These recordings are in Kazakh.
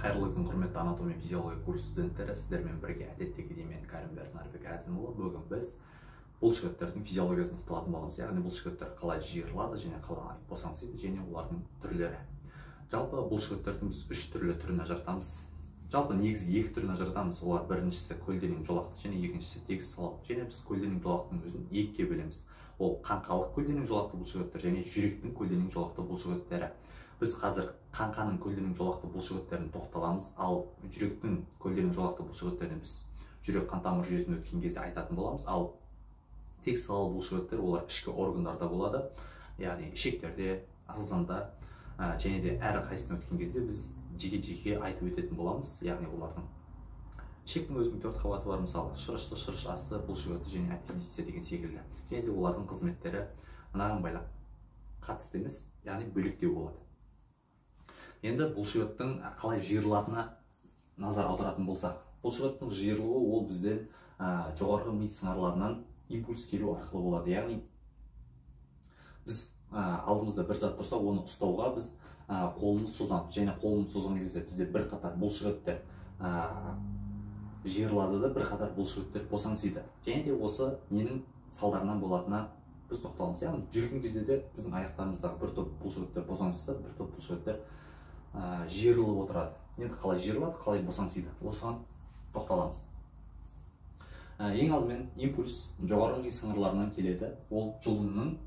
Қайырлы күн, құрметті анатомия физиология курс студенттері! Сіздермен бірге әдеттегідей мен, Кәрімберді Нарбек Әзімұлы. Бүгін біз бұлшықеттердің физиологиясын тоқталатын боламыз, яғни бұлшықеттер қалай жиырылады және қалай босаңсиды және олардың түрлері. Жалпы бұлшықеттердің біз үш түрлі түрін ажыратамыз. Жалпы негізі екі түрін ажыратамыз. Олар: біріншісі көлденең жолақты және екіншісі тегіс салалы. Және біз көлденең жолақтың өзін екіге бөлеміз. Ол қаңқалық көлденең жолақты бұлшықеттер және жүректің көлденең жолақты бұлшықеттері. Біз қазір қаңқаның көлденең жолақты бұлшықеттерін тоқталамыз, ал жүректің көлденең жолақты бұлшықеттерін біз жүрек қан тамыр жүйесін өткен кезде айтатын боламыз. Ал тегіс салалы бұлшықеттер, олар ішкі органдарда болады, яғни ішектерде, асқазанда, және де әрқайсысын өткен кезде біз жеке жеке айтып өтетін боламыз. Яғни олардың ішектің өзінің төрт қабаты бар, мысалы, шырышты, шырыш асты бұлшықеті және аппендиция деген секілді. Және де олардың қызметтері мынаған байлап қатысты емес, яғни бөлектеу болады. Енді бұлшықеттің қалай жиырылатынына назар аударатын болсақ, бұлшықеттің жиырылуы ол бізден жоғарғы ми сыңарларынан импульс келу арқылы болады. Яғни біз алдымызда бір зат тұрса, оны ұстауға біз қолымызды созамыз, және қолымызды созған кезде бізде бірқатар бұлшықеттер жиырылады да, бірқатар бұлшықеттер босаңсиды. Және де осы ненің салдарынан болатынына біз тоқталамыз. Яғни жүрген кезде де біздің аяқтарымыздағы бір топ бұлшықеттер босаңсыса, бір топ бұлшықеттер жиырылып отырады. Енді қалай жиырылады, қалай босаңсиды, осыған тоқталамыз. Ең алдымен импульс жоғарғы ми сыңарларынан келеді. Ол жұлынның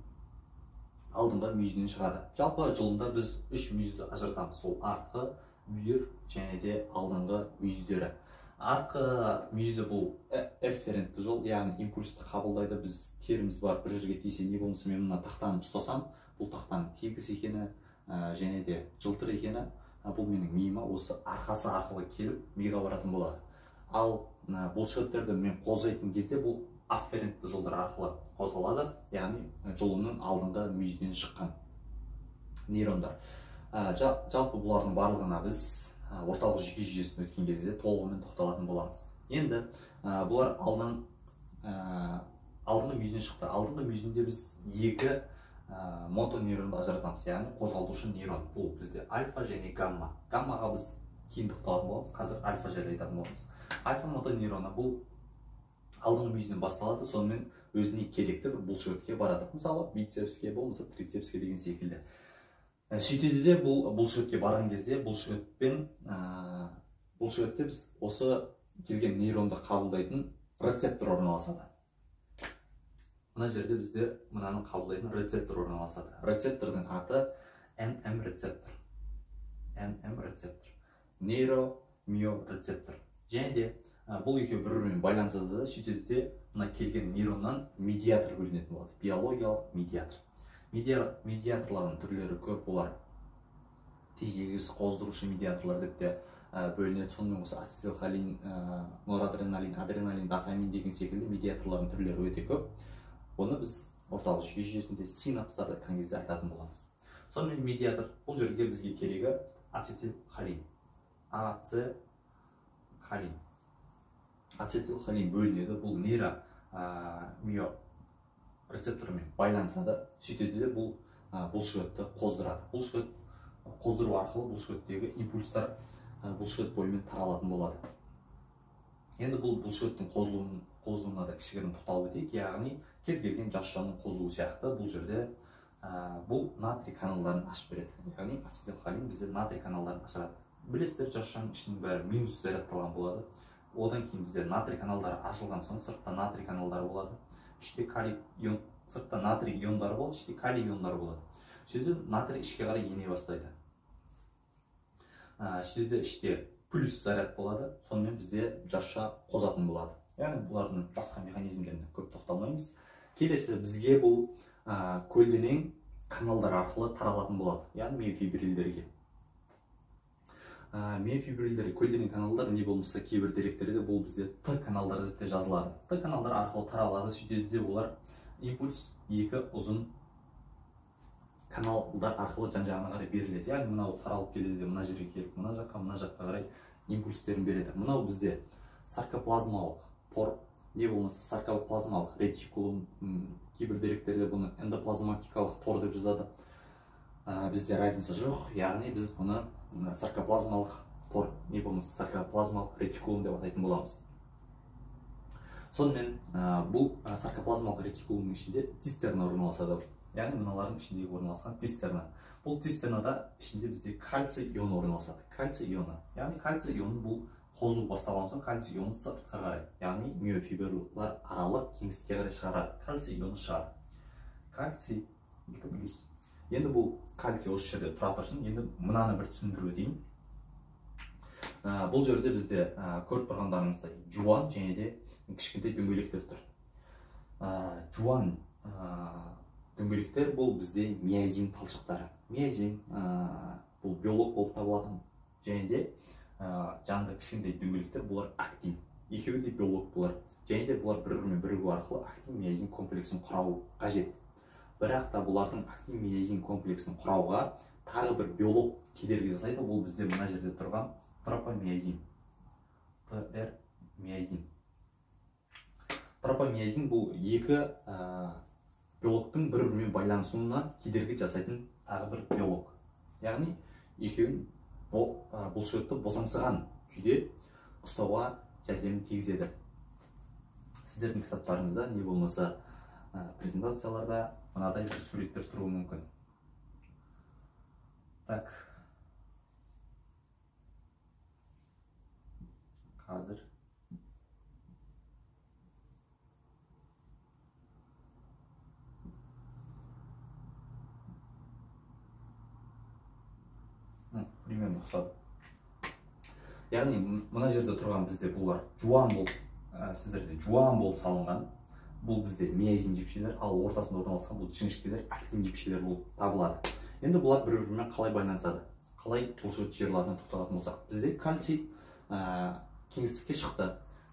алдыңғы мүйізінен шығады. Жалпы жұлында біз үш мүйізді ажыратамыз. Ол артқы, бүйір және де алдыңғы мүйіздері. Артқы мүйізі бұл эфферентті жол, яғни импульсті қабылдайды. Біз теріміз бар, бір жерге тисе, не болмаса мен мына тақтаны ұстасам, бұл тақтаның тегіс екені және де жылтыр екені, бұл менің миыма осы арқасы арқылы келіп, миға баратын болады. Ал бұлшықеттерді мен қозғайтын кезде бұл афферентті жолдар арқылы қозғалады, яғни жұлынның алдыңғы мүйізінен шыққан нейрондар. Жалпы бұлардың барлығына біз орталық жүйке жүйесін өткен кезде толығымен тоқталатын боламыз. Енді бұлар алдыңғы мүйізінен шықты. Алдыңғы мүйізінде біз екі мотонейронды ажыратамыз, яғни қозғалтушы нейрон. Бұл бізде альфа және гамма. Гаммаға біз кейін тоқталатын боламыз, қазір альфа жайлы айтатын боламыз. Альфа мотонейроны бұл алдыңғы мүйізінен басталады, сонымен өзіне керекті бір бұлшықетке барады, мысалы, бицепске, болмаса трицепске деген секілді. Сөйтеді де, бұл бұлшықетке барған кезде бұлшықетпен бұлшықетте біз осы келген нейронды қабылдайтын рецептор орналасады. Мына жерде бізде мынаны қабылдайтын рецептор орналасады. Рецептордың аты НМ рецептор. НМ рецептор, нейромиорецептор. Және де бұл екеуі бір бірімен байланысады да, сөйтеді де, мына келген нейроннан медиатор бөлінетін болады, биологиялық медиатор. Медиаторлардың түрлері көп. Олар тежегіш, қоздырушы медиаторлар деп те бөлінеді. Сонымен қоса ацетилхолин, норадреналин, адреналин, дофамин деген секілді медиаторлардың түрлері өте көп. Оны біз орталық жүйке жүйесінде синапстарды айтқан кезде айтатын боламыз. Сонымен медиатор, бұл жерге бізге керегі ацетилхолин, ацетилхолин. Ацетилхолин бөлінеді, бұл нейро мио рецептормен байланысады. Сөйтеді де, бұл бұлшықетті қоздырады. Бұлшықет қоздыру арқылы бұлшықеттегі импульстар бұлшықет бойымен таралатын болады. Енді бұл бұлшықеттің қозуына да кішігірім тоқталып өтейік. Яғни кез келген жасушаның қозуы сияқты бұл жерде бұл натрий каналдарын ашып береді, яғни ацетилхолин бізде натрий каналдарын ашады. Білесіздер, жасушаның ішінің бәрі минус зарядталған болады. Одан кейін бізде натрий каналдары ашылған соң, сыртта натрий каналдары болады, іште калий ион, сыртта натрий иондары болады, іште калий иондары болады. Сөйтіп натрий ішке қарай ене бастайды. Сөйтеді, іште плюс заряд болады. Сонымен бізде жасуша қозатын болады. Яғни бұлардың басқа механизмдеріне көп тоқталмаймыз. Келесі бізге бұл көлденең каналдар арқылы таралатын болады, яғни миофибрилдерге. Миофибрилдер көлденең каналдар, не болмаса кейбір деректерде бұл бізде Т каналдары деп те жазылады. Т каналдар арқылы таралады. Сөйтеді де, олар импульс екі ұзын каналдар арқылы жан жағына қарай беріледі. Яғни мынау таралып келеді де, мына жерге келіп, мына жаққа, мына жаққа қарай импульстерін береді. Мынау бізде саркоплазмалық тор, не болмаса саркоплазмалық ретикулум. Кейбір деректерде бұны эндоплазматикалық тор деп жазады. Бізде разница жоқ, яғни біз бұны саркоплазмалық тор, не болмаса саркоплазмалық ретикулум деп атайтын боламыз. Сонымен бұл саркоплазмалық ретикулумның ішінде цистерна орналасады. Яғни мыналардың ішіндегі орналасқан цистерна. Бұл цистернада ішінде бізде кальций ионы орналасады. Кальций ионы. Яғни кальций ионы бұл қозу басталған соң кальций ионы сыртқа қарай, яғни миофибриллар аралық кеңістікке қарай шығарады. Кальций ионы шығады. Кальций 2+. Енді бұл кальций осы жерде тұра тұрсын. Енді мынаны бір түсіндіріп өтейін. Бұл жерде бізде көріп тұрғандарыңыздай жуан және де кішкентай дөңгелектер тұр. Жуан дөңгелектер бұл бізде миозин талшықтары. Миозин бұл белок болып табылады. Және де жанында кішкентай дөңгелектер бұлар актин. Екеуі де белок бұлар. Және де бұлар бір-бірімен бірігу арқылы актин миозин комплексін құрау қажет. Бірақ та бұлардың актин миозин комплексін құрауға тағы бір белок кедергі жасайды. Ол бізде мына жерде тұрған тропомиозин. ТР миозин. Тропомиозин бұл екі белоктың бір-бірімен байланысуына кедергі жасайтын тағы бір белок. Яғни екеуін бұлшықетті босаңсыған күйде ұстауға жәрдемін тигізеді. Сіздердің кітаптарыңызда не болмаса презентацияларда мынадай бір суреттер тұруы мүмкін. Так. Қазір. Примерно ұқсады. Яғни мына жерде тұрған бізде бұлар жуан болып, сіздерде жуан болып салынған. Бұл бізде миозин жіпшелер, ал ортасында орналасқан бұл жіңішкелер актин жіпшелер болып табылады. Енді бұлар бір-бірімен қалай байланысады? Қалай бұлшықет жиырылатынына тоқталатын болсақ, бізде кальций кеңістікке шықты.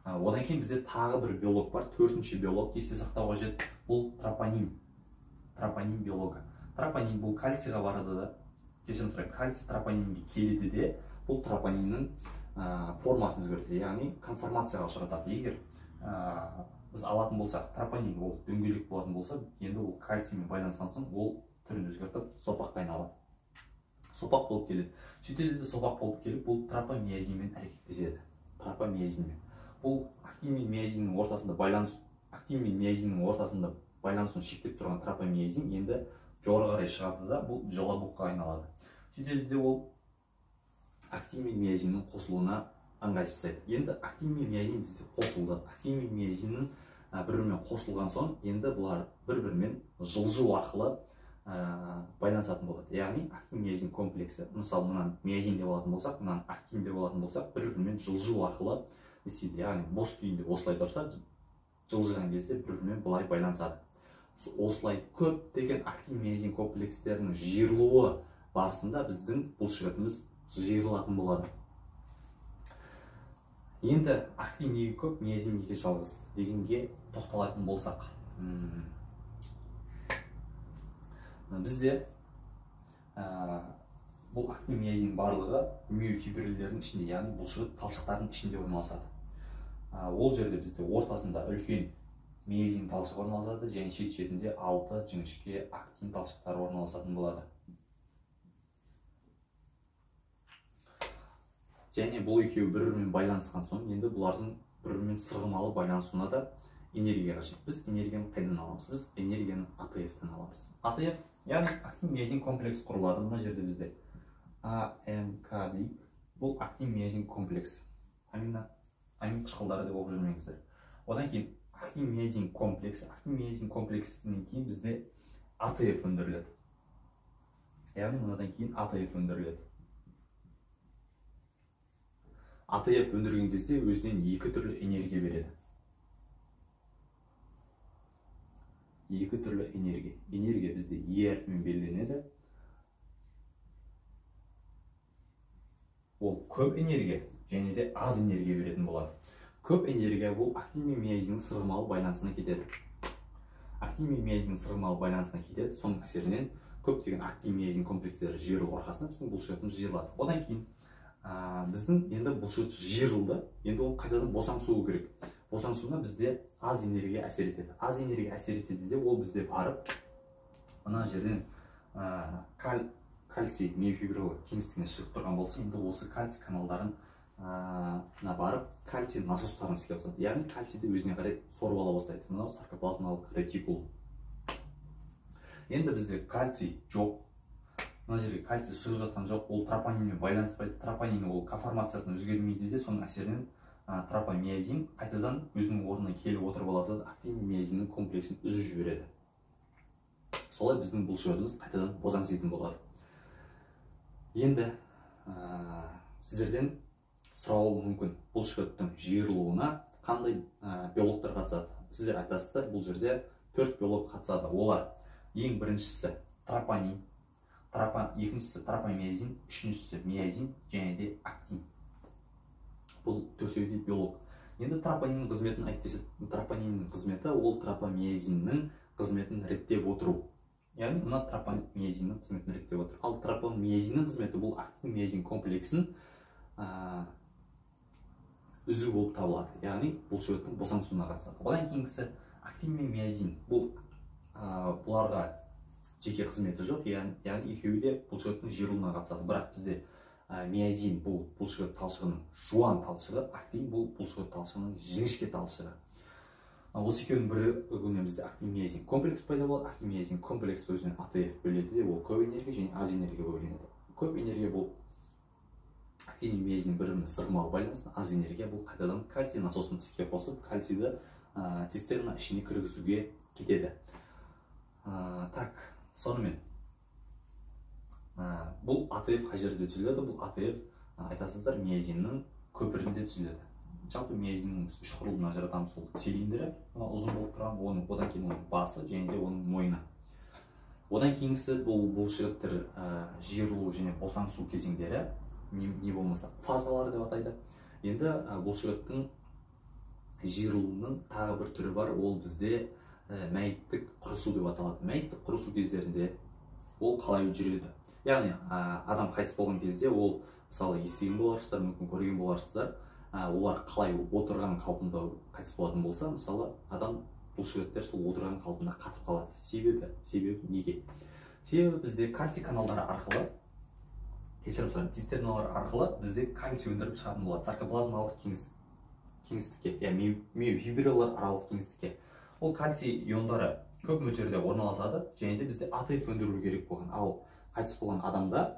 Одан кейін бізде тағы бір белок бар, төртінші белок есте сақтау қажет. Бұл тропонин. Тропонин белогы. Тропонин бұл кальцийға барады да, кешірім сұраймын, кальций тропонинге келеді де, бұл тропониннің формасын өзгертеді, яғни конформацияға ұшыратады. Егер біз алатын болсақ, тропонин ол дөңгелек болатын болса, енді ол кальциймен байланысқан соң ол түрін өзгертіп сопаққа айналады. Сопақ болып келеді. Сөйтеді де сопақ болып келіп, бұл тропомиозинмен әрекеттеседі. Тропомиозинмен. Бұл актин мен миозиннің ортасында байланыс, актин мен миозиннің ортасында байланысын шектеп тұрған тропомиозин енді жоғары қарай шығады да, бұл желобокқа айналады. Сөйтеді де ол актин мен миозиннің қосылуына ыңғай жасайды. Енді актин мен миозин бізде қосылды. Актин мен миозиннің бір-бірімен қосылған соң, енді бұлар бір-бірімен жылжу арқылы байланысатын болады. Яғни актин миозин комплексі, мысалы мынаны миозин деп алатын болсақ, мынаны актин деп алатын болсақ, бір-бірімен жылжу арқылы не істейді? Яғни бос күйінде осылай тұрса, жылжыған кезде бір-бірімен былай байланысады. Осылай көптеген актин миозин комплекстерінің жиырылуы барысында біздің бұлшықетіміз жиырылатын болады. Енді актин неге көп, миозин неге жалғыз дегенге тоқталатын болсақ, бізде бұл актин миозин барлығы миофибриллердің ішінде, яғни бұлшықет талшықтардың ішінде орналасады. Ол жерде бізде ортасында үлкен миозин талшығы орналасады және шет-шетінде 6 жіңішке актин талшықтары орналасатын болады. Және бұл екеуі бір-бірімен байланысқан соң, енді бұлардың бір-бірімен сырғымалы байланысуына да энергия қажет. Біз энергияны қайдан аламыз? Біз энергияны АТФ-тен аламыз. АТФ, яғни актин миозин комплекс құрылады. Мына жерде бізде АМК дейік. Бұл актин миозин комплекс. Амин қышқылдары деп оқып жүрмеңіздер. Одан кейін актин миозин комплекс, актин миозин комплексінен кейін бізде АТФ өндіріледі. Яғни мынадан кейін АТФ өндіріледі. АТФ өндірген кезде өзінен екі түрлі энергия береді. Екі түрлі энергия. Энергия бізде Е әрпімен белгіленеді. Ол көп энергия және де аз энергия беретін болады. Көп энергия бұл актин мен миозиннің сырғымалы байланысына кетеді. Актин мен миозиннің сырғымалы байланысына кетеді. Соның әсерінен көптеген актин миозин комплекстері жиырылу арқасында біздің бұлшықетіміз жиырылады. Одан кейін біздің енді бұлшықет жиырылды, енді ол қайтадан босаңсуы керек. Босаңсуына бізде аз энергия әсер етеді. Аз энергия әсер етеді де, ол бізде барып мына жерден кальций миофибрилла кеңістігіне шығып тұрған болса, енді осы кальций каналдарын барып кальций насостарын іске қосады. Яғни кальцийді өзіне қарай сорып ала бастайды. Мынау саркоплазмалық ретикулум. Енді бізде кальций жоқ. Мына жерге кальций шығып жатқан жоқ, ол тропонинмен байланыспайды. Тропонин ол конформациясын өзгермейді де, соның әсерінен тропомиозин қайтадан өзінің орнына келіп отырып алады да, актин миозиннің комплексін үзіп жібереді. Солай біздің бұлшықетіміз қайтадан босаңситын болады. Енді сіздерден сұрауым мүмкін, бұлшықеттің жиырылуына қандай белоктар қатысады? Сіздер айтасыздар, бұл жерде 4 белок қатысады. Олар ең біріншісі тропонин, екіншісі тропомиозин, үшіншісі миозин және де актин. Бұл төртеуі де белок. Енді тропониннің қызметін айт десе, тропониннің қызметі ол тропомиозиннің қызметін реттеп отыру. Яғни мына тропомиозиннің қызметін реттеп отыр. Ал тропомиозиннің қызметі бұл актин миозин комплексін үзу болып табылады. Яғни бұлшықеттің босаңсуына қатысады. Одан кейінгісі актин мен миозин. Бұл бұларға жеке қызметі жоқ, яғни екеуі де бұлшықеттің жиырылуына қатысады. Бірақ бізде миозин бұл бұлшықет талшығының жуан талшығы, актин бұл бұлшықет талшығының жіңішке талшығы. Осы екеуінің бірігуінен бізде актин миозин комплекс пайда болады. Актин миозин комплекс өзінен АТФ бөлінеді де, ол көп энергия және аз энергия бөлінеді. Көп энергия бұл актин миозин бір-бірімен сырғымалы байланысты, аз энергия бұл қайтадан кальций насосын іске қосып, кальцийді цистерна ішіне кіргізуге кетеді. Так, сонымен бұл АТФ қай жерде түзіледі? Бұл АТФ айтасыздар, миозиннің көпірінде түзіледі. Жалпы миозиннің үш құрылымын ажыратамыз. Ол цилиндрі, ұзын болып тұрған, оның одан кейін оның басы және де оның мойны. Одан кейінгісі бұл бұлшықеттер жиырылу және босаңсу кезеңдері, не болмаса фазалары деп атайды. Енді бұлшықеттің жиырылуының тағы бір түрі бар, ол бізде мәйіттік құрысу деп аталады. Мәйіттік құрысу кездерінде ол қалай жүреді? Яғни адам қайтыс болған кезде ол, мысалы, естіген боларсыздар, мүмкін көрген боларсыздар, олар қалай отырған қалпында қайтыс болатын болса, мысалы, адам бұлшықеттер сол отырған қалпында қатып қалады. Себебі неге? Себебі бізде кальций каналдары арқылы, кешірім сұраймын, цистерналар арқылы бізде кальций өндіріп шығатын болады саркоплазмалық кеңістікке, яғни миофибриллар аралық кеңістікке. Ол кальций иондары көп мөлшерде орналасады және де бізде АТФ өндірілу керек болған. Ал қайтыс болған адамда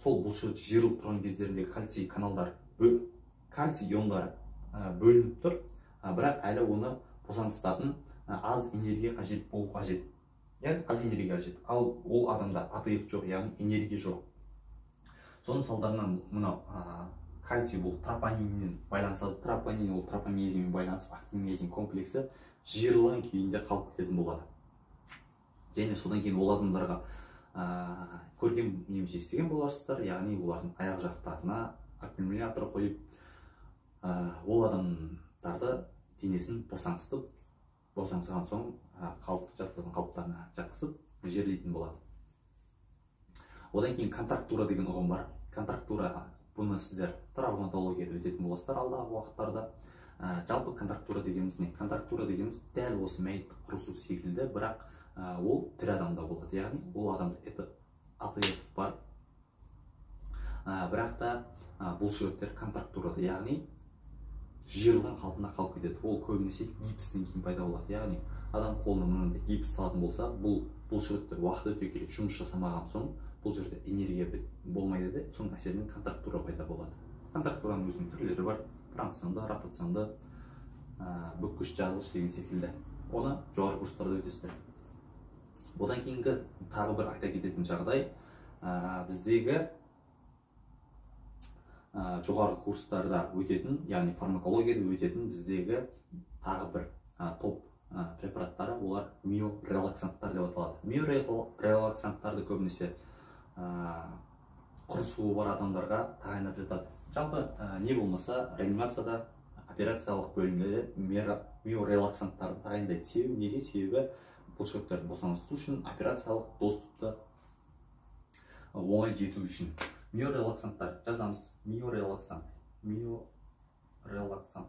сол бұлшықет жиырылып тұрған кездерінде кальций каналдар, кальций иондары бөлініп тұр, бірақ әлі оны босаңсытатын аз энергия қажет болу қажет. Яғни аз энергия қажет. Ал ол адамда АТФ жоқ, яғни энергия жоқ. Соның салдарынан мынау кальций бұл тропонинмен байланысады. Тропонин ол тропомиозинмен байланысып, актин миозин комплексі жиырылған күйінде қалып кететін болады. Және содан кейін ол адамдарға көрген немесе естіген боларсыздар, яғни олардың аяқ жақтарына аккумулятор қойып, ол адамдарды денесін босаңсытып, босаңсыған соң жатқызған қалыптарына жатқызып жерлейтін болады. Одан кейін контрактура деген ұғым бар. Контрактура, бұны сіздер травматологияда өтетін боласыздар алдағы уақыттарда. Жалпы контрактура дегеніміз не? Контрактура дегеніміз дәл осы мәйіттік құрысу секілді, бірақ ол тірі адамда болады. Яғни ол адамда это АТФ бар, бірақ та бұлшықеттер контрактурада, яғни жиырылған қалпында қалып кетеді. Ол көбінесе гипстен кейін пайда болады. Яғни адам қолына мынандай гипс салатын болса, бұл бұлшықеттер уақыт өте келе жұмыс жасамаған соң бұл жерде энергия болмайды де, соның әсерінен контрактура пайда болады. Контрактураның өзінің түрлері бар: франционды, ротационды, бүккіш, жазғыш деген секілді. Оны жоғары курстарда өтесіздер. Одан кейінгі тағы бір айта кететін жағдай, біздегі жоғарғы курстарда өтетін, яғни фармакологияда өтетін біздегі тағы бір топ препараттары, олар миорелаксанттар деп аталады. Миорелаксанттарды көбінесе құрысуы бар адамдарға тағайындап жатады. Жалпы не болмаса реанимацияда, операциялық бөлімде миорелаксанттарды тағайындайды. Себебі неге? Себебі бұлшықеттерді босаңсыту үшін, операциялық доступты оңай жету үшін. Миорелаксанттар жазамыз. Миорелаксант. Миорелаксант.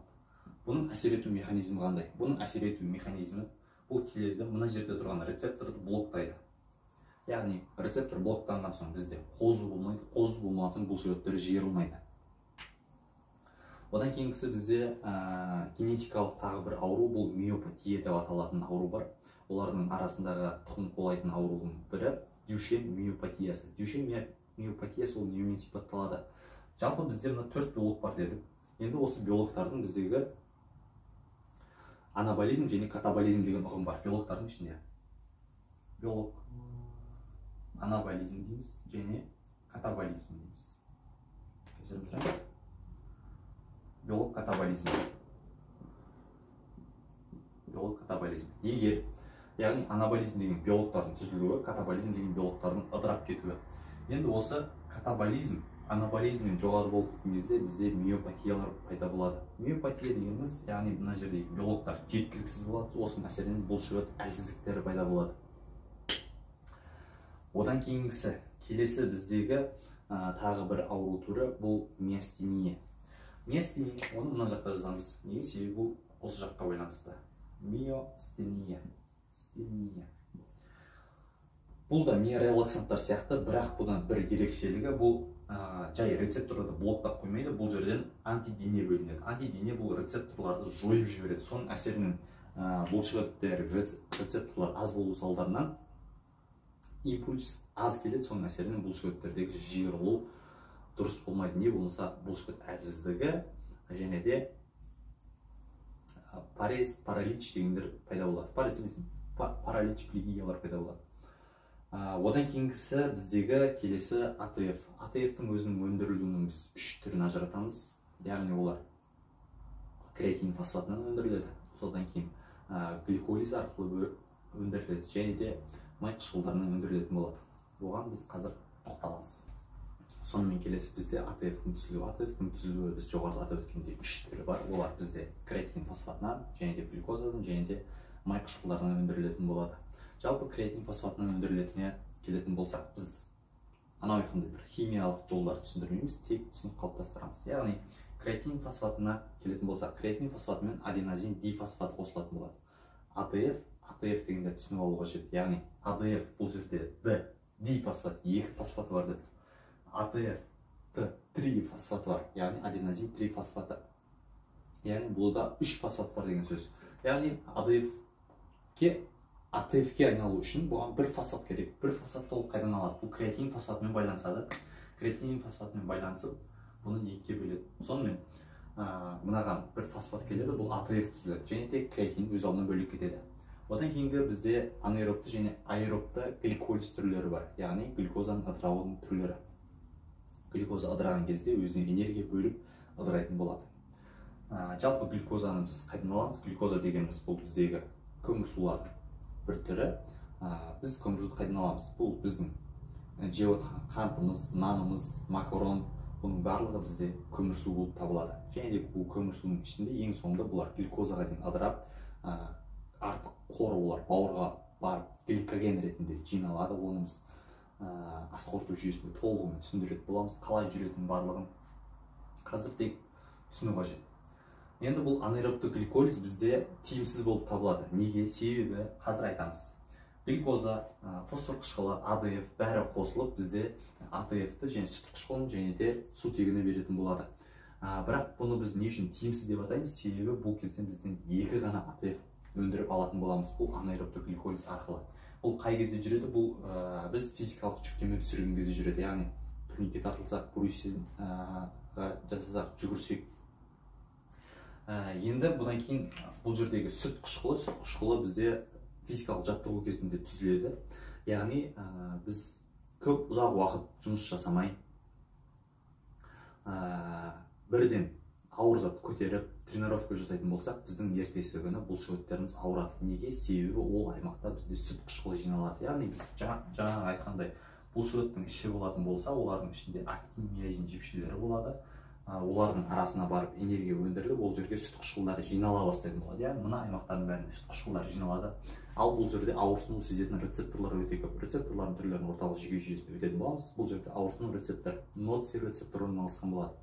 Бұның әсер ету механизмі қандай? Бұның әсер ету механизмі бұл келеді мына жерде тұрған рецепторды блоктайды. Яғни рецептор блоктанған соң бізде қозу болмайды, қозу болмаған соң бұлшықеттер жиырылмайды. Одан кейінгісі бізде генетикалық тағы бір ауру, бұл миопатия деп аталатын ауру бар. Олардың арасындағы тұқым қуалайтын аурудың бірі Дюшен миопатиясы. Дюшен миопатиясы ол немен сипатталады? Жалпы бізде мына 4 белок бар дедік. Енді осы белоктардың біздегі анаболизм және катаболизм деген ұғым бар белоктардың ішінде. Белок анаболизм дейміз және катаболизм дейміз. Кешірім сұраймын. Белок катаболизм. Белок катаболизм. Егер, яғни анаболизм деген белоктардың түзілуі, катаболизм деген белоктардың ыдырап кетуі. Енді осы катаболизм анаболизмнен жоғары болып кеткен кезде бізде миопатиялар пайда болады. Миопатия дегеніміз, яғни мына жердегі белоктар жеткіліксіз болады, осының әсерінен бұлшықет әлсіздіктері пайда болады. Одан кейінгісі, келесі біздегі тағы бір ауру түрі бұл миастения. Миастения, оны мына жақта жазамыз. Неге? Себебі бұл осы жаққа байланысты. Миостения. Стения. Бұл да миорелаксанттар сияқты, бірақ бұдан бір ерекшелігі бұл жай рецепторларды блоктап қоймайды, бұл жерден антидене бөлінеді. Антидене бұл рецепторларды жойып жібереді. Соның әсерінен бұлшықеттер рецепторлар аз болу салдарынан импульс аз келеді, соның әсерінен бұлшықеттердегі жиырылу дұрыс болмайды. Не болмаса бұлшықет әлсіздігі және де парез, паралич дегендер пайда болады. Парез емес, паралич, плегиялар пайда болады. Одан кейінгісі біздегі келесі АТФ. АТФ-тің өзінің өндірілуінің біз үш түрін ажыратамыз. Яғни олар креатин фосфатынан өндіріледі, содан кейін гликолиз арқылы өндіріледі және де май қышқылдарынан өндірілетін болады. Оған біз қазір тоқталамыз. Сонымен келесі бізде АТФ-тің түзілуі. АТФ-тің түзілуі біз жоғарыда атап өткендей үш түрі бар. Олар бізде креатин фосфатынан және де глюкозадан және де май қышқылдарынан өндірілетін болады. Жалпы креатин фосфатынан өндірілетініне келетін болсақ, біз анау айтқандай бір химиялық жолдар түсіндірмейміз, тек түсінік қалыптастырамыз. Яғни креатин фосфатына келетін болсақ, креатин фосфаты мен аденозин дифосфаты қосылатын болады. АДФ, АТФ дегенде түсініп алу қажет. Яғни АДФ бұл жерде Д, дифосфат, екі фосфаты бар деп. АТФ, Т, три фосфаты бар, яғни аденозин трифосфаты. Яғни бұл да үш фосфат бар деген сөз. Яғни АДФ-ке АТФ-ке айналу үшін бұған бір фосфат керек. Бір фосфатты ол қайдан алады? Бұл креатин фосфатымен байланысады. Креатин фосфатымен байланысып, бұны екіге бөледі. Сонымен мынаған бір фосфат келеді, бұл АТФ түзіледі. Және де креатин өз алдына бөліп кетеді. Одан кейінгі бізде анаэробты және аэробты гликолиз түрлері бар. Яғни глюкозаның ыдырауының түрлері. Глюкоза ыдыраған кезде өзіне энергия бөліп ыдырайтын болады. Жалпы глюкозаны біз қайдан аламыз? Глюкоза дегеніміз бұл біздегі көмірсулардың бір түрі. Біз көмірсуды қайдан аламыз? Бұл біздің жеп отырған қантымыз, нанымыз, макарон, бұның барлығы бізде көмірсу болып табылады. Және де бұл көмірсудың ішінде ең соңында бұлар глюкозаға дейін ыдырап, артық қоры олар бауырға барып гликоген ретінде жиналады. Оны біз ас қорыту жүйесінде толығымен түсіндіретін боламыз, қалай жүретінін барлығын. Қазір тек түсіну қажет. Енді бұл анаэробты гликолиз бізде тиімсіз болып табылады. Неге? Себебі қазір айтамыз. Глюкоза, фосфор қышқылы, АДФ бәрі қосылып бізде АТФ-ті және сүт қышқылын және де сутегіні беретін болады. Бірақ бұны біз не үшін тиімсіз деп атаймыз? Себебі бұл кезде бізден екі ғана АТФ өндіріп алатын боламыз. Бұл анаэробты гликолиз арқылы. Бұл қай кезде жүреді? Бұл біз физикалық жүктеме түсірген кезде жүреді. Яғни турникке тартылсақ, брусьға жасасақ, жүгірсек. Енді бұдан кейін бұл жердегі сүт қышқылы бізде физикалық жаттығу кезінде түзіледі. Яғни біз көп ұзақ уақыт жұмыс жасамай, бірден ауыр зат көтеріп тренировка жасайтын болсақ, біздің ертесі күні бұлшықеттеріміз ауырады. Неге? Себебі ол аймақта бізде сүт қышқылы жиналады. Яғни біз жаңа айтқандай бұлшықеттің іші болатын болса, олардың ішінде актин, миозин жіпшелері болады. Олардың арасына барып энергия өндіріліп, ол жерге сүт қышқылдары жинала бастайтын болады. Яғни мына аймақтардың бәрінде сүт қышқылдары жиналады. Ал бұл жерде ауырсыну сезетін рецепторлар өте көп. Рецепторлардың түрлерін орталық жүйке жүйесінде өтетін боламыз. Бұл жерде ауырсыну рецептор, ноцирецептор орналасқан болады.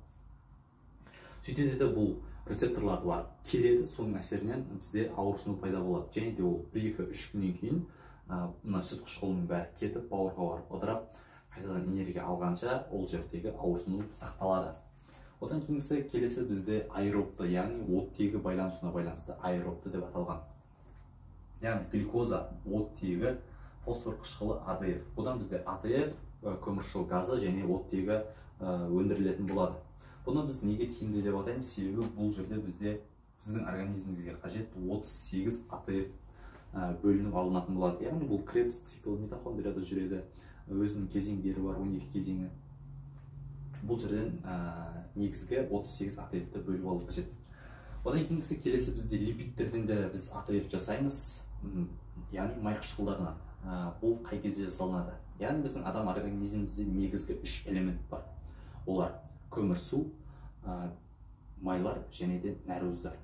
Сөйтеді де бұл рецепторлар барып келеді, соның әсерінен бізде ауырсыну пайда болады. Және де ол 1-2-3 күннен кейін Мына сүт қышқылының бәрі кетіп, бауырға барып ыдырап, қайтадан энергия алғанша ол жердегі ауырсыну сақталады. Одан кейінгісі келесі бізде аэробты, яғни оттегі байланысына байланысты аэробты деп аталған. Яғни глюкоза, оттегі, фосфор қышқылы, АДФ. Бұдан бізде АТФ, көмірқышқыл газы және оттегі өндірілетін болады. Бұны біз неге тиімді деп атаймыз? Себебі бұл жерде бізде біздің организмімізге қажет 38 АТФ бөлініп алынатын болады. Яғни бұл Кребс циклі митохондрияда жүреді, өзінің кезеңдері бар, 12 кезеңі. Бұл жерден негізгі 38 АТФ-ті бөліп алу қажет. Одан кейінгісі келесі бізде липидтерден де біз АТФ жасаймыз, яғни май қышқылдарынан. Бұл қай кезде жасалынады? Яғни біздің адам организмімізде негізгі 3 элемент бар. Олар көмірсу, майлар және де нәруыздар.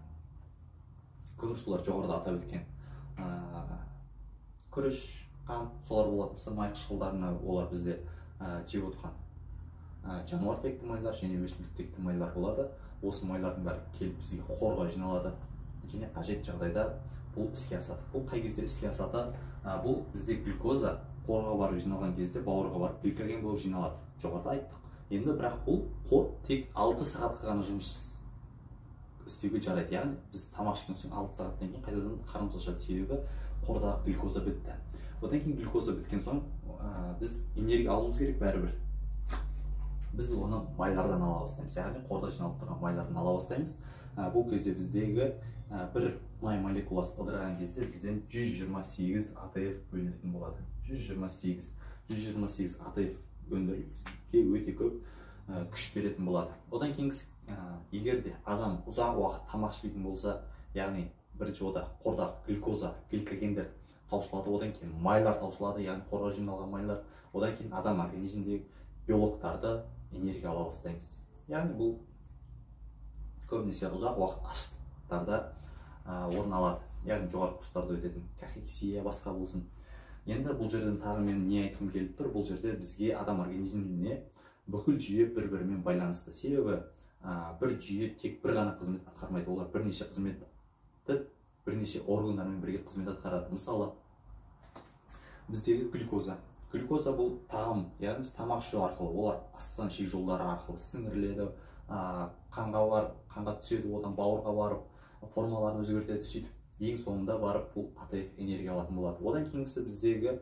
Көмірсулар жоғарыда атап өткен күріш, қант, солар болатын болса, май қышқылдарына олар бізде жеп отырған жануар текті майлар және өсімдік текті майлар болады. Осы майлардың бәрі келіп бізге қорға жиналады және қажет жағдайда бұл іске асады. Бұл қай кезде іске асады? Бұл бізде глюкоза қорға барып жиналған кезде бауырға барып гликоген болып жиналады. Жоғарыда айттық. Енді бірақ бұл қор тек 6 сағатқа ғана жұмыс істеуге жарайды. Яғни біз тамақ ішкен соң 6 сағаттан кейін қайтадан қарнымыз ашады, себебі қордағы глюкоза бітті. Одан кейін глюкоза біткен соң біз энергия алуымыз керек бәрібір. Біз оны майлардан ала бастаймыз, яғни қорда жиналып тұрған майлардан ала бастаймыз. Бұл кезде біздегі бір май молекуласы ыдыраған кезде бізден 128 АТФ бөлінетін болады. 128 АТФ өндіріліп бізге өте көп күш беретін болады. Одан кейінгісі, егер де адам ұзақ уақыт тамақ ішпейтін болса, яғни бірінші ода қордағы глюкоза, гликогендер таусылады, одан кейін майлар таусылады, яғни қорға жиналған майлар, одан кейін адам организміндегі белоктарды энергия ала бастаймыз. Яғни бұл көбінесе ұзақ уақыт аштықтарда орын алады. Яғни жоғары курстарда өтетін кахексия басқа болсын. Енді бұл жерден тағы мен не айтқым келіп тұр? Бұл жерде бізге адам организміне бүкіл жүйе бір-бірімен байланысты. Себебі бір жүйе тек бір ғана қызмет атқармайды. Олар бірнеше қызметті бірнеше органдармен бірге қызмет атқарады. Мысалы, біздегі глюкоза. Глюкоза бұл тағам, яғни біз тамақ ішу арқылы, олар асқазан ішек жолдары арқылы сіңіріледі, қанға барып, қанға түседі, одан бауырға барып формаларын өзгертеді, сөйтіп ең соңында барып бұл АТФ энергия алатын болады. Одан кейінгісі біздегі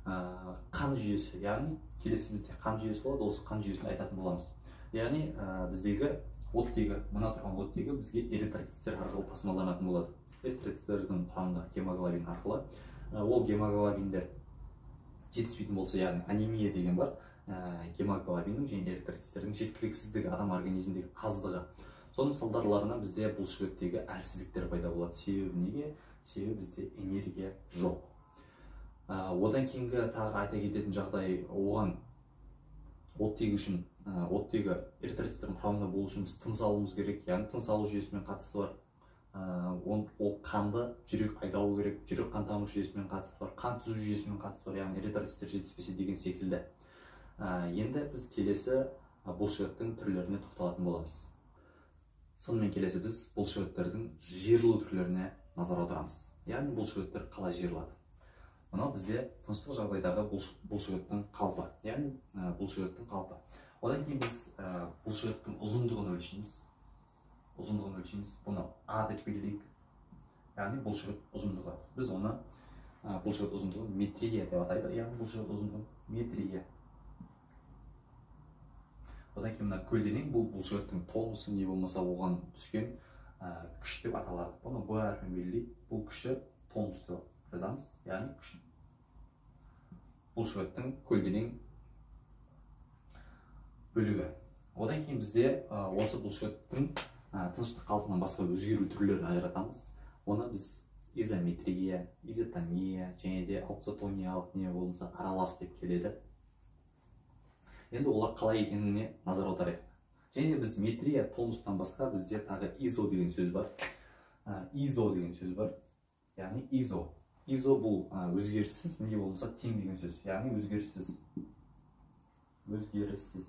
қан жүйесі, яғни келесі бізде қан жүйесі болады, осы қан жүйесін айтатын боламыз. Яғни біздегі оттегі, мына тұрған оттегі бізге эритроциттер арқылы тасымалданатын болады. Эритроциттердің құрамында гемоглобин арқылы. Ол гемоглобиндер жетіспейтін болса, яғни анемия деген бар, гемоглобиннің және эритроциттердің жеткіліксіздігі, адам организміндегі аздығы. Соның салдарларынан бізде бұлшықеттегі әлсіздіктер пайда болады. Себебі неге? Себебі бізде энергия жоқ. Одан кейінгі тағы айта кететін жағдай, оған оттегі үшін, оттегі эритроциттердің құрамында болу үшін біз тыныс алуымыз керек. Яғни тыныс алу жүйесімен қатысы бар. Ол қанды жүрек айдауы керек, жүрек қан тамыр жүйесімен қатысы бар, қан түзу жүйесімен қатысы бар, яғни эритроциттер жетіспесе деген секілді. Енді біз келесі бұлшықеттің түрлеріне тоқталатын боламыз. Сонымен келесі біз бұлшықеттердің жиырылу түрлеріне назар аударамыз. Яғни бұлшықеттер қалай жиырылады? Мынау бізде тыныштық жағдайдағы бұлшықеттің қалпы, яғни бұлшықеттің қалпы. Одан кейін біз бұлшықеттің ұзындығын өлшейміз. Ұзындығын өлшейміз. Бұны А деп белгілейік. Яғни бұлшықет ұзындығы. Біз оны бұлшықет ұзындығын метрия деп атайды. Яғни бұлшықет ұзындығын метрия. Одан кейін мына көлденең бұл бұлшықеттің тонусы, не болмаса оған түскен күш деп аталады. Бұны Б әрпімен белгілейік. Бұл күші тонус деп жазамыз. Яғни күш бұлшықеттің көлденең бөлігі. Одан кейін бізде осы бұлшықеттің тыныштық қалпынан басқа өзгеру түрлерін ажыратамыз. Оны біз изометрия, изотония және де ауксотониялық, не болмаса аралас деп келеді. Енді олар қалай екеніне назар аударайық. Және біз метрия, тонустан басқа бізде тағы изо деген сөз бар. Изо деген сөз бар. Яғни изо. Изо бұл өзгеріссіз, не болмаса тең деген сөз. Яғни өзгеріссіз. Өзгеріссіз.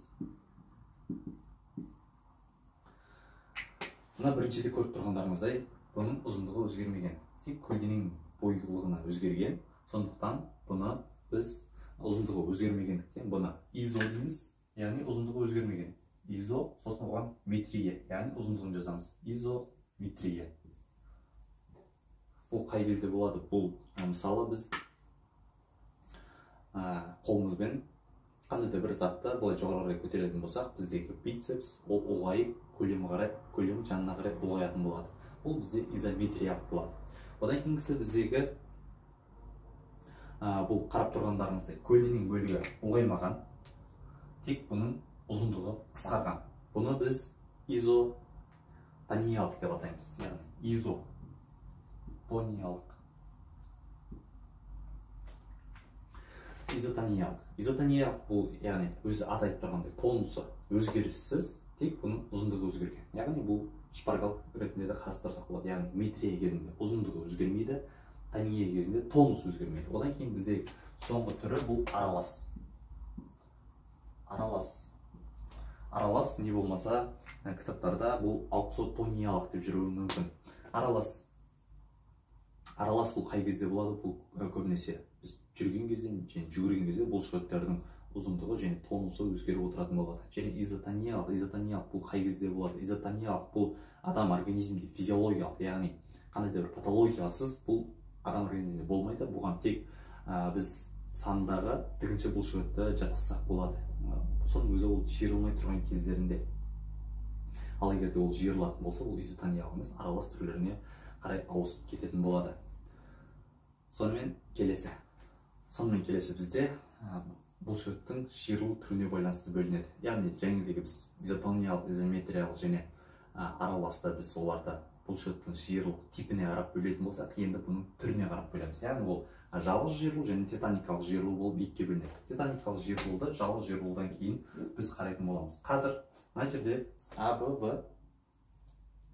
Мына біріншіде көріп тұрғандарыңыздай, бұның ұзындығы өзгермеген. Тек көлденең бойлығына өзгерген. Сондықтан бұны біз ұзындығы өзгермегендіктен бұны изо дейміз, яғни ұзындығы өзгермеген. Изо, сосын оған метрия, яғни ұзындығын жазамыз. Изометрия. Бұл қай кезде болады? Бұл мысалы біз қолымызбен қандай да бір затты былай жоғары қарай көтеретін болсақ, біздегі бицепс ол ұлғайып, көлемі жанына қарай ұлғаятын болады. Бұл бізде изометриялық болады. Одан кейінгісі біздегі бұл қарап тұрғандарыңыздай көлденең бөлігі ұлғаймаған, тек бұның ұзындығы қысқарған. Бұны біз изотониялық деп атаймыз. Яғни изотониялық. Изотониялық. Изотониялық бұл, яғни өзі аты айтып тұрғандай, тонусы өзгеріссіз, тек бұның ұзындығы өзгерген. Яғни бұл шпаргалка ретінде де қарастырсақ болады. Яғни метрия кезінде ұзындығы өзгермейді, тония кезінде тонус өзгермейді. Одан кейін бізде соңғы түрі бұл аралас. Аралас. Аралас не болмаса кітаптарда бұл ауксотониялық деп жүруі мүмкін. Аралас. Аралас бұл қай кезде болады? Бұл көбінесе біз жүрген кезде және жүгірген кезде бұлшықеттердің ұзындығы және тонусы өзгеріп отыратын болады. Және изотониялық. Изотониялық бұл қай кезде болады? Изотониялық бұл адам организмінде физиологиялық, яғни қандай да бір патологиясыз бұл адам организмінде болмайды. Бұған тек біз сандағы тігінші бұлшықетті жатқызсақ болады. Соның өзі ол жиырылмай тұрған кездерінде. Ал егер де ол жиырылатын болса, ол изотониялық емес, аралас түрлеріне қарай ауысып кететін болады. Сонымен келесі. Сонымен келесі бізде бұлшықеттің жиырылу түріне байланысты бөлінеді. Яғни жаңағыдегі біз изотониялық, изометриялық және араласта біз оларды бұлшықеттің жиырылу типіне қарап бөлетін болсақ, енді бұның түріне қарап бөлеміз. Яғни ол жалғыз жиырылу және тетаникалық жиырылу болып екіге бөлінеді. Тетаникалық жиырылуды жалғыз жиырылудан кейін біз қарайтын боламыз. Қазір мына жерде А, Б, В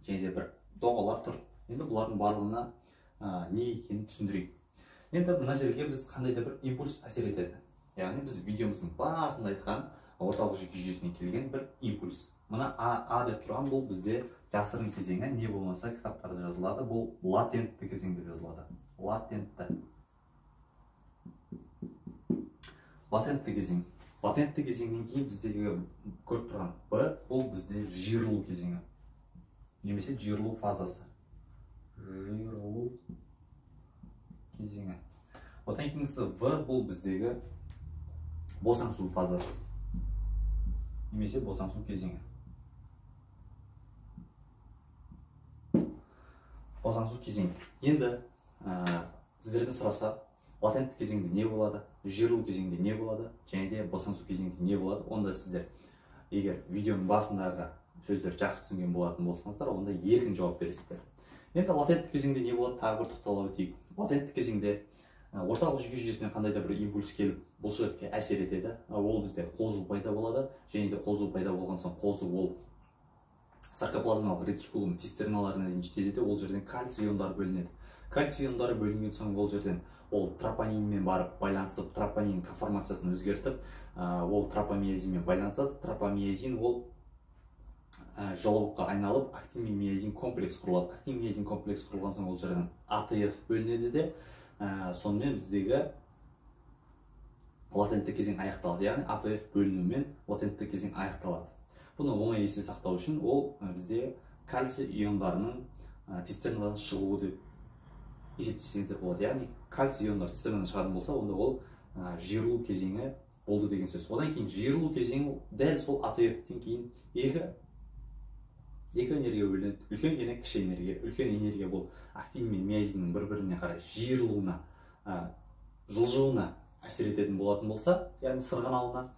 және де бір доғалар тұр. Енді бұлардың барлығына не екенін түсіндірейік. Енді мына жерге біз қандай да бір импульс әсер етеді. Яғни біз видеомыздың басында айтқан орталық жүйке жүйесінен келген бір импульс. Мына А деп тұрған бұл бізде жасырын кезеңі, не болмаса кітаптарда жазылады, бұл латентті кезең деп жазылады. Латентті. Латентті кезең. Латентті кезеңнен кейін біздегі көріп тұрған Б, бұл бізде жиырылу кезеңі. Немесе жиырылу фазасы. Жиырылу кезеңі. Одан кейінгісі В, бұл біздегі босаңсу фазасы. Немесе босаңсу кезеңі. Босаңсу кезеңі. Енді сіздерден сұраса, латентті кезеңде не болады, жиырылу кезеңде не болады, және де босаңсу кезеңде не болады, онда сіздер егер видеоның басындағы сөздер жақсы түсінген болатын болсаңыздар, онда еркін жауап бересіздер. Енді латентті кезеңде не болады, тағы бір тоқтала өтейік. Латентті кезеңде орталық жүйке жүйесіне қандай да бір импульс келіп бұлшықетке әсер етеді. Ол бізде қозу пайда болады, және де қозу пайда болған соң қозу ол саркоплазмалық ретикулум цистерналарына дейін жетеді де, ол жерден кальций иондары бөлінеді. Кальций иондары бөлінген соң ол жерден ол тропонинмен барып байланысып, тропонин конформациясын өзгертіп, ол тропомиозинмен байланысады. Тропомиозин ол жолауыққа айналып, актин мен миозин комплекс құрылады. Актин миозин комплекс құрылған соң ол жерден АТФ бөлінеді де, сонымен біздегі латентті кезең аяқталады. Яғни АТФ бөлінуімен латентті кезең аяқталады. Бұны оңай есте сақтау үшін ол бізде кальций иондарының цистернадан шығуы деп есептесеңіздер болады. Яғни кальций иондар цистернадан шығатын болса, онда ол жиырылу кезеңі болды деген сөз. Одан кейін жиырылу кезеңі дәл сол АТФ-тен кейін екі энергия бөлінеді. Үлкен және кіші энергия. Үлкен энергия бұл актин мен миозиннің бір-біріне қарай жиырылуына, жылжуына әсер ететін болатын болса, яғни сырғанауына,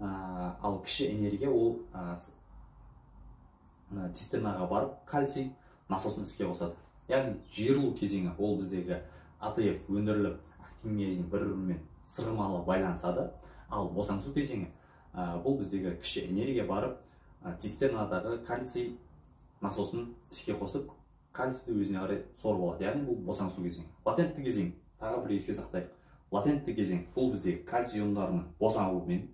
ал кіші энергия ол цистернаға барып кальций насосын іске қосады. Яғни жиырылу кезеңі ол біздегі АТФ өндіріліп, актин миозин бір-бірімен сырғымалы байланысады. Ал босаңсу кезеңі бұл біздегі кіші энергия барып цистернадағы кальций насосын іске қосып, кальцийді өзіне қарай сорып алады. Яғни бұл босаңсу кезеңі. Латентті кезең, тағы бір еске сақтайық. Латентті кезең бұл біздегі кальций иондарының босануымен,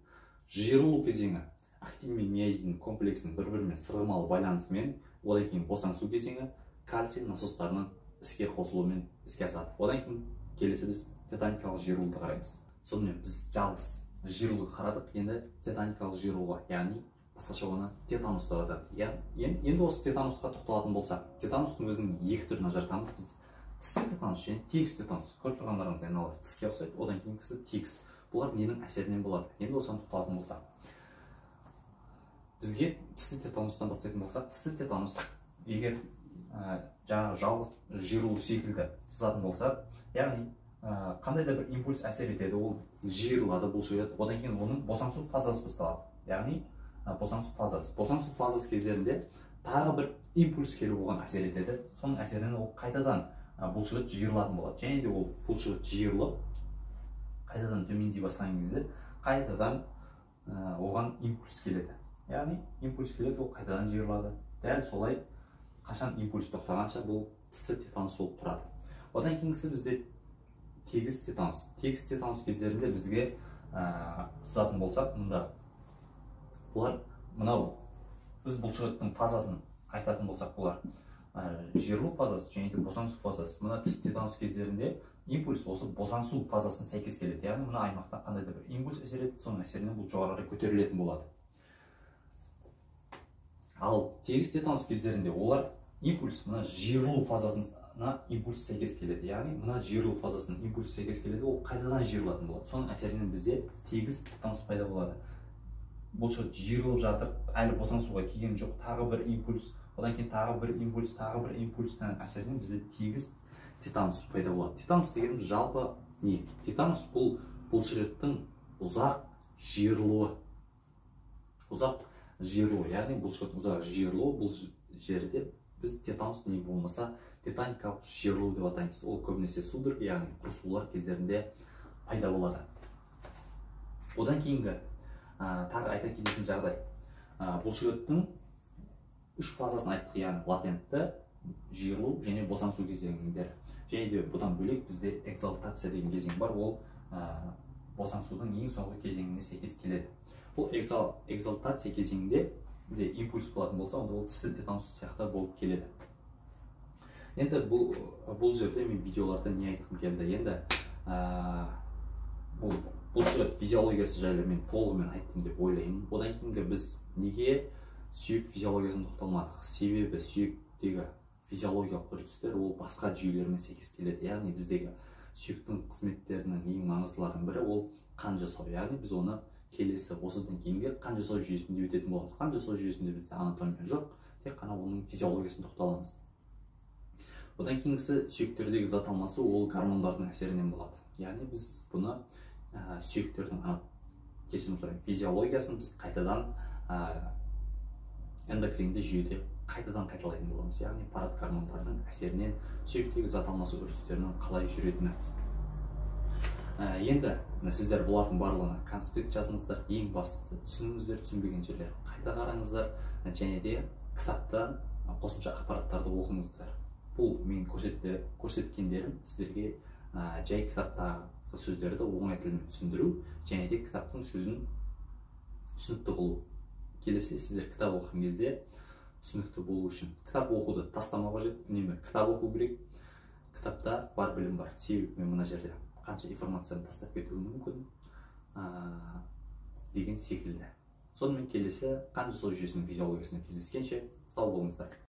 жиырылу кезеңі актин мен миозин комплексінің бір-бірімен сырғымалы байланысымен, одан кейін босаңсу кезеңі кальций насостарының іске қосылуымен іске асады. Одан кейін келесі біз тетаникалық жиырылуды қараймыз. Сонымен біз жалғыз жиырылуды қарадық, енді тетаникалық жиырылуға, яғни басқаша оны тетанус деп атады. Енді осы тетанусқа тоқталатын болсақ, тетанустың өзінің екі түрін ажыратамыз біз. Тісті тетанус және тегіс тетанус. Көріп тұрғандарыңыз, мыналар тіске ұқсайды, одан кейінгісі тегіс. Бұлар ненің әсерінен болады? Енді осыған тоқталатын болсақ, бізге тісті тетанустан бастайтын болсақ, тісті тетанус егер жаңағы жалғыз жиырылу секілді сызатын болсақ, яғни қандай да бір импульс әсер етеді, ол жиырылады бұлшықет, одан кейін оның босаңсу фазасы басталады. Яғни босаңсу фазасы. Босаңсу фазасы кездерінде тағы бір импульс келіп оған әсер етеді. Соның әсерінен ол қайтадан бұлшықет жиырылатын болады. Және де ол бұлшықет жиырылып қайтадан төмендей бастаған кезде қайтадан оған импульс келеді. Яғни импульс келеді, ол қайтадан жиырылады. Дәл солай қашан импульс тоқтағанша бұл тісті тетанус болып тұрады. Одан кейінгісі бізде тегіс тетанус. Тегіс тетанус кездерінде бізге сызатын болсақ, мұнда бұлар мынау біз бұлшықеттің фазасын айтатын болсақ, бұлар жиырылу фазасы және де босаңсу фазасы. Мына тіс тетанус кездерінде импульс осы босаңсу фазасына сәйкес келеді. Яғни мына аймақта қандай да бір импульс әсер етеді, соның әсерінен бұл жоғары қарай көтерілетін болады. Ал тегіс тетанус кездерінде олар импульс мына жиырылу фазасына импульс сәйкес келеді. Яғни мына жиырылу фазасына импульс сәйкес келеді, ол қайтадан жиырылатын болады. Соның әсерінен бізде тегіс тетанус пайда болады. Бұлшықет жиырылып жатыр, әлі босаңсуға келген жоқ, тағы бір импульс, одан кейін тағы бір импульс, тағы бір импульстың әсерінен бізде тегіс тетанус пайда болады. Тетанус дегеніміз жалпы не? Тетанус бұл бұлшықеттің ұзақ жиырылуы. Ұзақ жиырылуы, яғни бұлшықеттің ұзақ жиырылуы, бұл жерде біз тетанус не болмаса тетаникалық жиырылу деп атаймыз. Ол көбінесе судорога, яғни құрысулар кездерінде пайда болады. Одан кейінгі тағы айта кететін жағдай, бұлшықеттің үш фазасын айттық, яғни латентті, жиырылу және босаңсу кезеңдері. Және де бұдан бөлек бізде экзалтация деген кезең бар, ол босаңсудың ең соңғы кезеңіне сәйкес келеді. Бұл экзалтация кезеңінде де импульс болатын болса, онда ол тісті тетанус сияқты болып келеді. Енді бұл жерде мен видеоларда не айтқым келді? Енді бұл бұлшықет физиологиясы жайлы мен толығымен айттым деп ойлаймын. Одан кейінгі біз неге сүйек физиологиясына тоқталмадық? Себебі сүйектегі физиологиялық үрдістер ол басқа жүйелермен сәйкес келеді. Яғни біздегі сүйектің қызметтерінің ең маңыздыларының бірі ол қан жасау. Яғни біз оны келесі осыдан кейінгі қан жасау жүйесінде өтетін боламыз. Қан жасау жүйесінде бізде анатомия жоқ, тек қана оның физиологиясына тоқталамыз. Одан кейінгісі сүйектердегі зат алмасу ол гормондардың әсерінен болады. Яғни біз бұны сүйектердің кешірім сұраймын, физиологиясын біз қайтадан эндокринді жүйеде қайтадан қайталайтын боламыз. Яғни парат гормондардың әсерінен сүйектегі зат алмасу үрдістерінің қалай жүретіні. Енді сіздер бұлардың барлығына конспект жазыңыздар, ең бастысы түсініңіздер, түсінбеген жерлер қайта қараңыздар және де кітаптан қосымша ақпараттарды оқыңыздар. Бұл мен көрсеткендерім сіздерге жай кітаптағы сөздерді оңай тілмен түсіндіру және де кітаптың сөзін түсінікті қылу. Келесі сіздер кітап оқыған кезде түсінікті болу үшін кітап оқуды тастамау қажет, үнемі кітап оқу керек. Кітапта бар білім бар. Себебі мен мына жерде қанша информацияны тастап кетуім мүмкін деген секілді. Сонымен келесі қан жасау жүйесінің физиологиясына кездескенше сау болыңыздар.